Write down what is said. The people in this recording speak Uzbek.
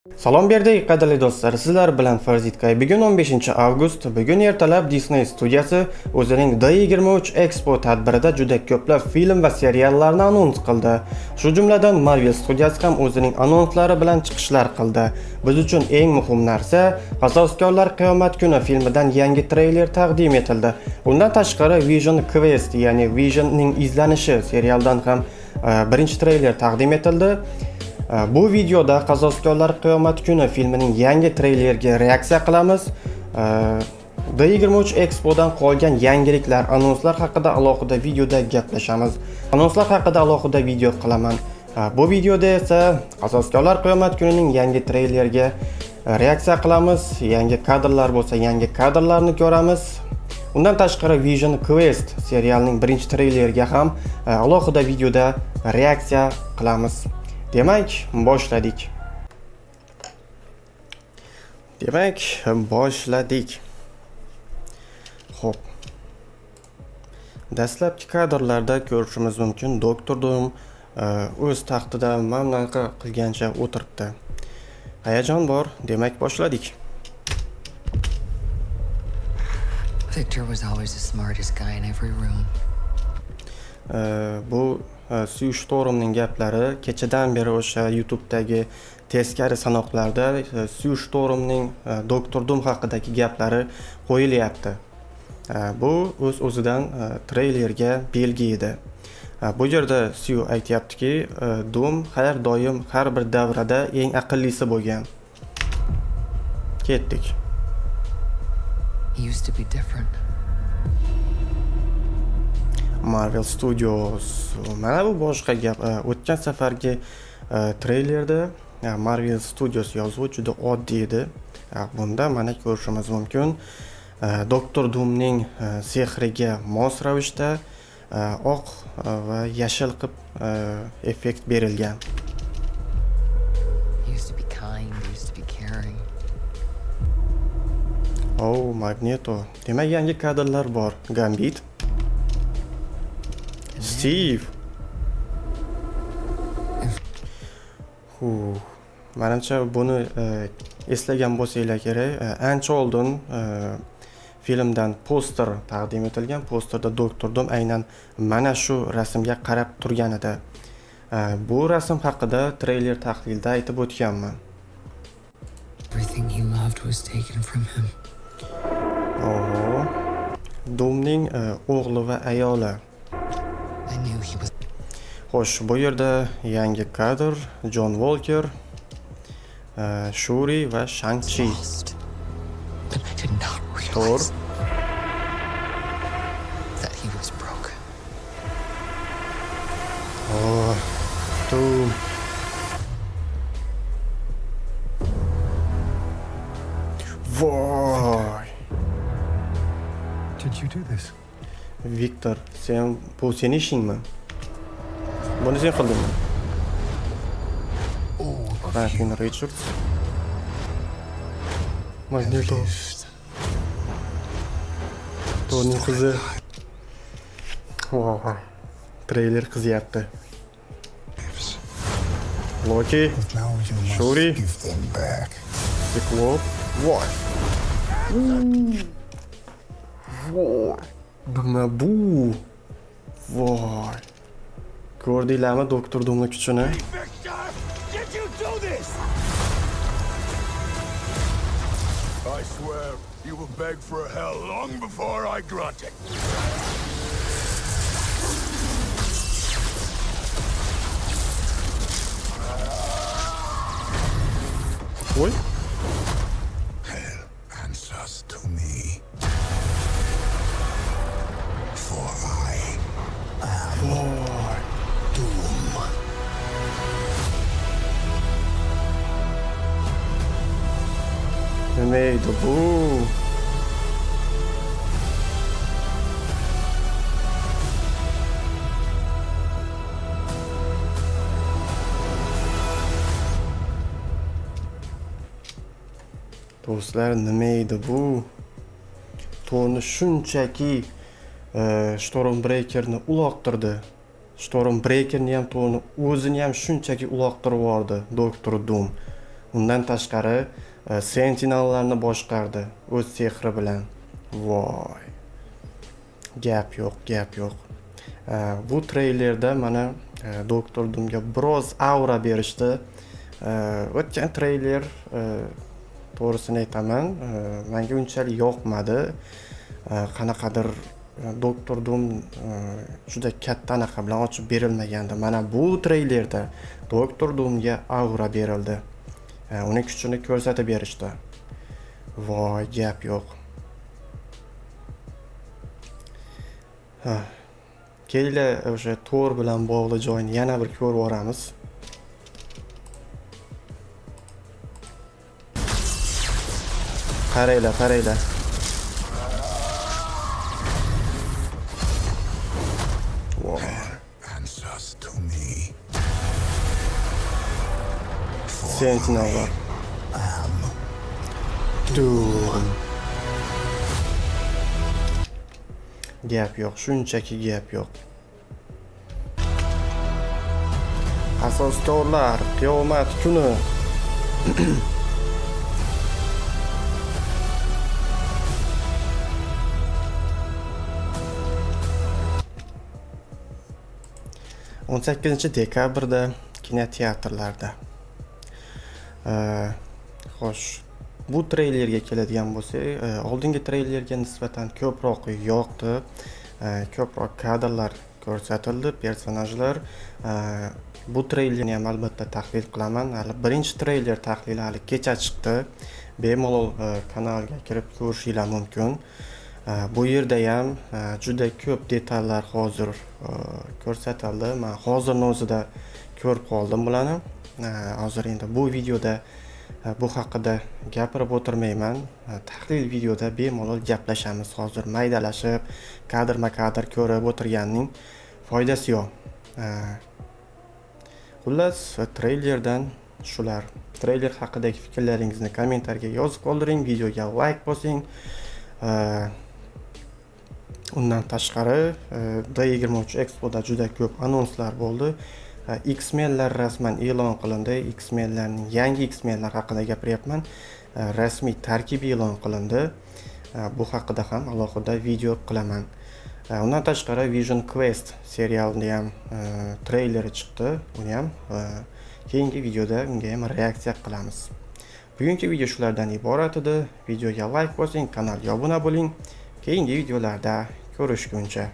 Salom berdik, qadrli do'stlar, sizlar bilan Farzidkay. Bugun 15-avgust. Bugun ertalab Disney studiyasi o'zining D23 Expo tadbirida juda ko'plab film va seriallarni anons qildi. Shu jumladan Marvel studiyasi ham o'zining anonslari bilan chiqishlar qildi. Biz uchun eng muhim narsa Qasoskorlar qiyomat kuni filmidan yangi treyler taqdim etildi. Undan tashqari Vision Quest, ya'ni Visionning izlanishi serialdan ham birinchi treyler taqdim etildi. Bu videoda Qasoskorlar qiyomat kuni filmining yangi treyleriga reaksiya qilamiz. D23 Expo'dan qolgan yangiliklar, anonslar haqida alohida videoda gaplashamiz. Anonslar haqida alohida video qilaman. Bu videoda esa Qasoskorlar qiyomat kunining yangi treyleriga reaksiya qilamiz. Yangi kadrlar bo'lsa, yangi kadrlarni ko'ramiz. Undan tashqari Vision Quest serialining birinchi treyleriga ham alohida videoda reaksiya qilamiz. Demak, boshladik. Demak, boshladik. Xo'p. Dastlabki kadrlarda ko'rishimiz mumkin, Doktor Doom o'z taxtida mamlaqa qilgancha o'tiribdi. Hayajon bor, demak boshladik. Victor was always the smartest guy in every room. Bu Sue Stormning gaplari kechadan beri o'sha YouTube'dagi teskari sanoqlarda Sue Stormning Doktor Doom haqidagi gaplari qo'yilyapti. Bu o'z-o'zidan treylerga belgi edi. Bu yerda Sue aytyaptiki, Doom har doim har bir davrada eng aqllisi bo'lgan. Ketdik. He used to be different. Marvel Studios. Mana bu boshqa gap. O'tgan safargi treylerda Marvel Studios yozuvi juda oddiy edi. Bunda mana ko'rishimiz mumkin. Doktor Doomning sehriga mos ravishda oq va yashil qilib effekt berilgan. He used to be kind, he used to be caring. Oh, Magneto. Demak, yangi kadrlar bor. Gambit. And then Steve. Huh. Manimcha buni eslagan bo'lsanglar kerak. Ancha oldin filmdan poster taqdim etilgan. Posterda Doktor Doom aynan mana shu rasmga qarab turgan edi. Bu rasm haqida treyler tahlilida aytib o'tganman. Everything he loved was taken from him. Oho. Doomning o'g'li va ayoli. I knew he was Xo'sh, bu yerda yangi kadr John Walker, Shuri va Shang-Chi. lost. But I did not Thor. realize that he was broken. Oh, Doom. Voy. Did you do this? Victor, sen bu seni ishingmi? Buni sen qildingmi? All of Franklin you Richards. have Magneto. lived Thorning qizi. Voy. Treyler qizyapti. lives. Loki, But now you must Shuri. give them back. Cyclops. Voy. Voy. Nima bu? Voy. Ko'rdinglarmi Doktor Doomning kuchini? Victor! Did you do this? I swear you will beg for hell long before I grant it. Voy. Hell answers to me. For I am Doom. Nima edi bu? Do'stlar, nima edi bu? Torni shunchaki Stormbreakerni uloqtirdi. Stormbreakerni ham, Torni o'zini ham shunchaki uloqtirib yubordi Doktor Doom. Undan tashqari Sentinellarni boshqardi o'z sehri bilan. Voy. Gap yo'q, gap yo'q. Bu treylerda mana Doktor Doomga biroz aura berishdi. O'tgan treyler, to'g'risini aytaman, menga unchalik yoqmadi. Qanaqadir Doktor Doom juda katta anaqa bilan ochib berilmagandi. Mana bu treylerda Doktor Doomga aura berildi. Uning kuchini ko'rsatib berishdi. Voy, gap yo'q. Kelinglar, o'sha Thor bilan bog'liq joyini yana bir ko'rib boramiz. Qaranglar, qaranglar. Answers to me. Sentinellar. Doom. Gap yo'q, shunchaki gap yo'q. Asoskorlar, qiyomat kuni. 18 dekabrda kinoteatrlarda. Xo'sh, bu treylerga keladigan bo'lsak, oldingi treylerga nisbatan ko'proq yoqdi. Ko'proq kadrlar ko'rsatildi, personajlar. Bu treylerni ham albatta tahlil qilaman. Hali birinchi treyler tahlili hali kecha chiqdi. Bemalol kanalga kirib ko'rishinglar mumkin. Bu yerda ham juda ko'p detallar hozir ko'rsatildi. Men hozirning o'zida ko'rib qoldim bularni. Hozir endi bu videoda bu haqida gapirib o'tirmayman. Tahlil videoda bemalol gaplashamiz. Hozir maydalashib, kadrma-kadr ko'rib o'tirganning foydasi yo'q. Xullas, treylerdan shular. Treyler haqidagi fikrlaringizni kommentariyga yozib qoldiring, videoga like bosing. Undan tashqari, D23 Expo'da juda ko'p anonslar bo'ldi. X-Menlar rasman e'lon qilindi. X-Menlarning yangi X-Menlar haqida gapiryapman. Rasmiy tarkibi e'lon qilindi. Bu haqida ham alohida video qilaman. Undan tashqari Vision Quest serialini ham treyleri chiqdi. Uni ham keyingi videoda unga ham reaksiya qilamiz. Bugungi video shulardan iborat edi. Videoga like bosing, kanalga obuna bo'ling. Keyingi videolarda ko'rishguncha.